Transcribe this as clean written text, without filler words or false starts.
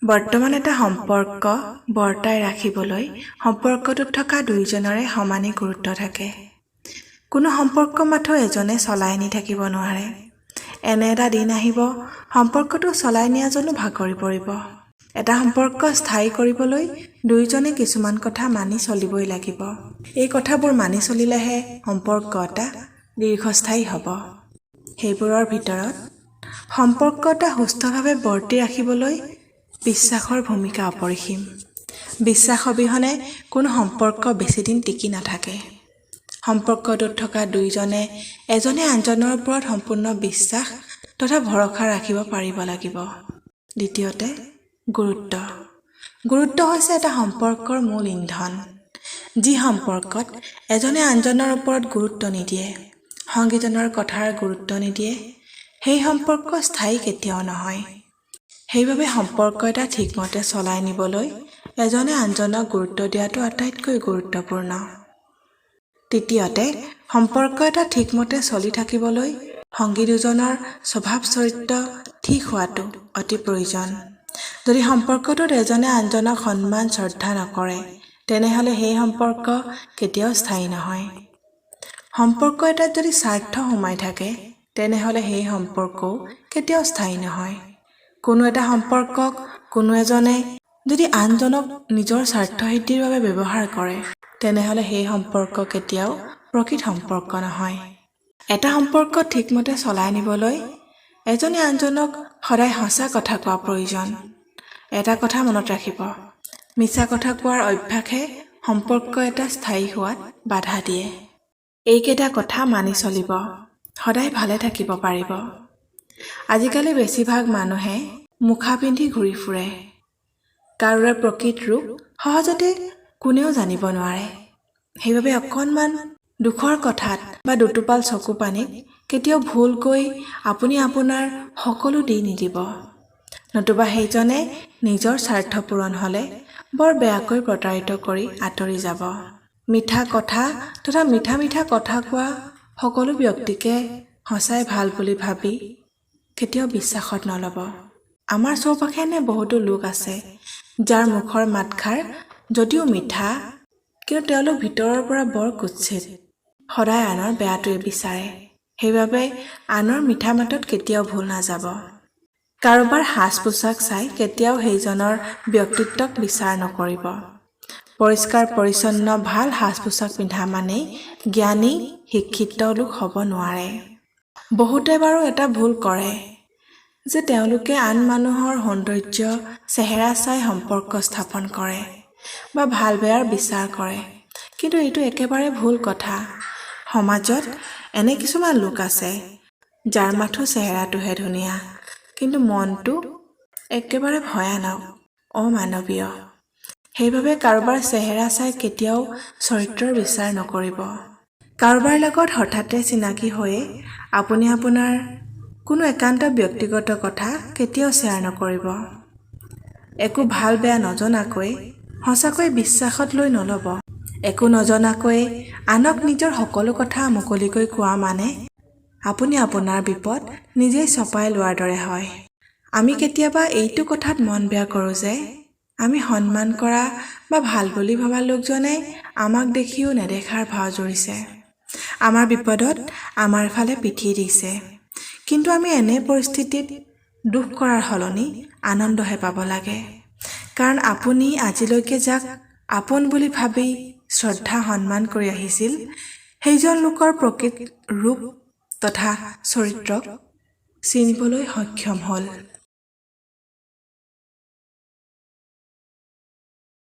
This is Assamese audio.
বৰ্তমান এটা সম্পৰ্ক বৰ্তাই ৰাখিবলৈ সম্পৰ্কটোত থকা দুয়োজনৰে সমানেই গুৰুত্ব থাকে। কোনো সম্পৰ্ক মাথো এজনে চলাই নি থাকিব নোৱাৰে। এনে এটা দিন আহিব, সম্পৰ্কটো চলাই নিয়াজনো ভাগৰি পৰিব। এটা সম্পৰ্ক স্থায়ী কৰিবলৈ দুয়োজনে কিছুমান কথা মানি চলিবই লাগিব। এই কথাবোৰ মানি চলিলেহে সম্পৰ্ক এটা দীৰ্ঘস্থায়ী হ'ব। সেইবোৰৰ ভিতৰত সম্পৰ্ক এটা সুস্থভাৱে বৰ্তি ৰাখিবলৈ বিশ্বাসৰ ভূমিকা অপৰিসীম। বিশ্বাস অবিহনে কোনো সম্পৰ্ক বেছিদিন টিকি নাথাকে। সম্পৰ্কটোত থকা দুয়োজনে এজনে আনজনৰ ওপৰত সম্পূৰ্ণ বিশ্বাস তথা ভৰসা ৰাখিব পাৰিব লাগিব। দ্বিতীয়তে, গুৰুত্ব। গুৰুত্ব হৈছে এটা সম্পৰ্কৰ মূল ইন্ধন। যি সম্পৰ্কত এজনে আনজনৰ ওপৰত গুৰুত্ব নিদিয়ে, সংগীজনৰ কথাৰ গুৰুত্ব নিদিয়ে, সেই সম্পৰ্ক স্থায়ী কেতিয়াও নহয়। সেইবাবে সম্পৰ্ক এটা ঠিকমতে চলাই নিবলৈ এজনে আনজনক গুৰুত্ব দিয়াটো আটাইতকৈ গুৰুত্বপূৰ্ণ। তৃতীয়তে, সম্পৰ্ক এটা ঠিকমতে চলি থাকিবলৈ সংগী দুজনৰ স্বভাৱ চৰিত্ৰ ঠিক হোৱাটো অতি প্ৰয়োজন। যদি সম্পৰ্কটোত এজনে আনজনক সন্মান শ্ৰদ্ধা নকৰে, তেনেহ'লে সেই সম্পৰ্ক কেতিয়াও স্থায়ী নহয়। সম্পৰ্ক এটাত যদি স্বাৰ্থ সোমাই থাকে, তেনেহ'লে সেই সম্পৰ্কও কেতিয়াও স্থায়ী নহয়। কোনো এটা সম্পৰ্কক কোনো এজনে যদি আনজনক নিজৰ স্বাৰ্থসিদ্ধিৰ বাবে ব্যৱহাৰ কৰে, তেনেহ'লে সেই সম্পৰ্ক কেতিয়াও প্ৰকৃত সম্পৰ্ক নহয়। এটা সম্পৰ্ক ঠিকমতে চলাই নিবলৈ এজনে আনজনক সদায় সঁচা কথা কোৱা প্ৰয়োজন। এটা কথা মনত ৰাখিব, মিছা কথা কোৱাৰ অভ্যাসে সম্পৰ্ক এটা স্থায়ী হোৱাত বাধা দিয়ে। এইকেইটা কথা মানি চলিব, সদায় ভালে থাকিব পাৰিব। আজিকালি বেছিভাগ মানুহে মুখা পিন্ধি ঘূৰি ফুৰে। কাৰোৰে প্ৰকৃত ৰূপ সহজতে কোনেও জানিব নোৱাৰে। সেইবাবে অকণমান দুখৰ কথাত বা দুটোপাল চকু পানীত কেতিয়াও ভুলকৈ আপুনি আপোনাৰ সকলো দি নিদিব, নতুবা সেইজনে নিজৰ স্বাৰ্থ পূৰণ হ'লে বৰ বেয়াকৈ প্ৰতাৰিত কৰি আঁতৰি যাব। মিঠা কথা তথা মিঠা মিঠা কথা কোৱা সকলো ব্যক্তিকে সঁচাই ভাল বুলি ভাবি কেতিয়াও বিশ্বাসত নল'ব। আমাৰ চৌপাশে এনে বহুতো লোক আছে, যাৰ মুখৰ মাতষাৰ যদিও মিঠা, কিন্তু তেওঁলোক ভিতৰৰ পৰা বৰ কুৎসিত, সদায় আনৰ বেয়াটোৱে বিচাৰে। সেইবাবে আনৰ মিঠা মাতত কেতিয়াও ভোল নাযাব। কাৰোবাৰ সাজ পোছাক চাই কেতিয়াও সেইজনৰ ব্যক্তিত্বক বিচাৰ নকৰিব। পৰিষ্কাৰ পৰিচ্ছন্ন ভাল সাজ পোছাক পিন্ধা মানেই জ্ঞানী শিক্ষিত লোক হ'ব নোৱাৰে। বহুতে বাৰু এটা ভুল কৰে যে তেওঁলোকে আন মানুহৰ সৌন্দৰ্য, চেহেৰা চাই সম্পৰ্ক স্থাপন কৰে বা ভাল বেয়াৰ বিচাৰ কৰে। কিন্তু এইটো একেবাৰে ভুল কথা। সমাজত এনে কিছুমান লোক আছে, যাৰ মাথো চেহেৰাটোহে ধুনীয়া, কিন্তু মনটো একেবাৰে ভয়ানক, অমানৱীয়। সেইবাবে কাৰোবাৰ চেহেৰা চাই কেতিয়াও চৰিত্ৰৰ বিচাৰ নকৰিব। কাৰোবাৰ লগত হঠাতে চিনাকি হৈয়ে আপুনি আপোনাৰ কোনো একান্ত ব্যক্তিগত কথা কেতিয়াও শ্বেয়াৰ নকৰিব। একো ভাল বেয়া নজনাকৈ সঁচাকৈ বিশ্বাসত লৈ নল'ব। একো নজনাকৈয়ে আনক নিজৰ সকলো কথা মুকলিকৈ কোৱা মানে আপুনি আপোনাৰ বিপদ নিজেই চপাই লোৱাৰ দৰে হয়। আমি কেতিয়াবা এইটো কথাত মন বেয়া কৰোঁ যে আমি সন্মান কৰা বা ভাল বুলি ভবা লোকজনে আমাক দেখিও নেদেখাৰ ভাও জুৰিছে, আমাৰ বিপদত আমাৰ ফালে পিঠি দিছে। কিন্তু আমি এনে পৰিস্থিতিত দুখ কৰাৰ সলনি আনন্দহে পাব লাগে, কাৰণ আপুনি আজিলৈকে যাক আপোন বুলি ভাবি শ্ৰদ্ধা সন্মান কৰি আহিছিল, সেইজন লোকৰ প্ৰকৃত ৰূপ তথা চৰিত্ৰক চিনিবলৈ সক্ষম হ'ল।